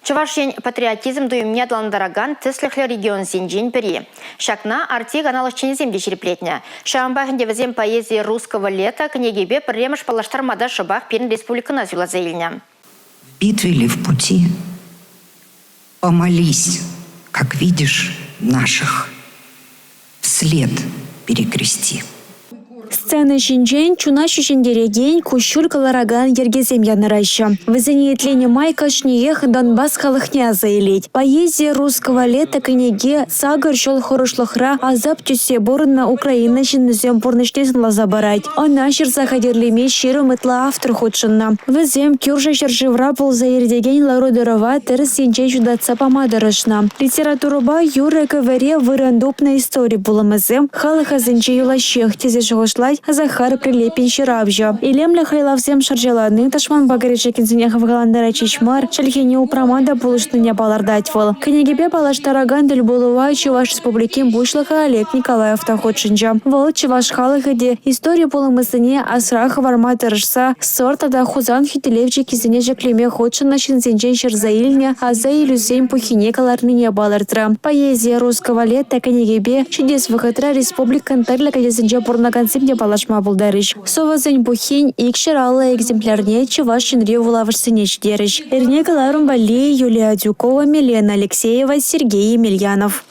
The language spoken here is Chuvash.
Чӑваш Ен патриотизм туйӑмне аталантаракан тӗслӗхлӗ регионсенчен пӗри. Ҫакна Арти канал ӗҫченӗсем те ҫирӗплетнӗ. Ҫавӑнпах ӗнтӗ вӗсем поэзия русского лета кӗнекепе пӗрремӗш паллаштарма та шӑпах пирӗн республикӑна суйласа илнӗ. В битве ли в пути помолись, как видишь наших вслед перекрести. Сцена ҫинчен чуна ҫӳҫентерекен, куҫҫуль кӑларакан йӗркесем янӑраҫҫӗ. Вӗсене итленӗ май кашниех Донбасс халӑхне аса илет. «Поэзия русского лета» кӗнеке сакӑр ҫул хӑрушлӑхра асап тӳссе пурӑннӑ Украина ҫыннисен пурнӑҫне сӑнласа парать. Ӑна ҫырса хатӗрлеме 20 ытла автор хутшӑннӑ. Вӗсем кӳршӗ ҫӗршывра пулса иртекен лару-тӑрӑва тӗрӗс енчен ҫутатса пама тӑрӑшнӑ. Литературӑпа юрӑ-кӗвӗре вырӑн тупнӑ истори пулӑмӗсем халӑх асӗнче юлаҫҫех тесе шухӑшлать Захар Прилепин ҫыравҫӑ. Илемлӗ хайлавсем шӑрҫалани тӑшманпа кӗрешекенсене хавхалантарать ҫеҫ мар, чӗлхене упрама та пулӑшнине палӑртать вӑл. Кӗнекепе паллаштаракан тӗлпулӑва Чӑваш Республикин Пуҫлӑхӗ Олег Николаев та хутшӑнчӗ. Вӑл чӑваш халӑхӗ те истори пулӑмӗсене асра хӑварма тӑрӑшса Сӑр тата Хусан хӳтӗлев чиккисене ҫӗклеме хутшӑннӑ ҫынсенчен ҫырса илнӗ аса илӳсен пуххине кӑларнине палӑртрӗ. «Поэзия русского лета» кӗнекепе ҫитес вӑхӑтра республикӑн тӗрлӗ кӗтесӗнче пурӑнакансем те паллашма пултарӗҫ. Сӑвӑсен пуххин 250 экземплярне Чӑваш Енри вулавӑшсене ҫитерӗҫ. Эрне кӑларӑм валли Юлия Адюкова, Милена Алексеева, Сергей Емельянов.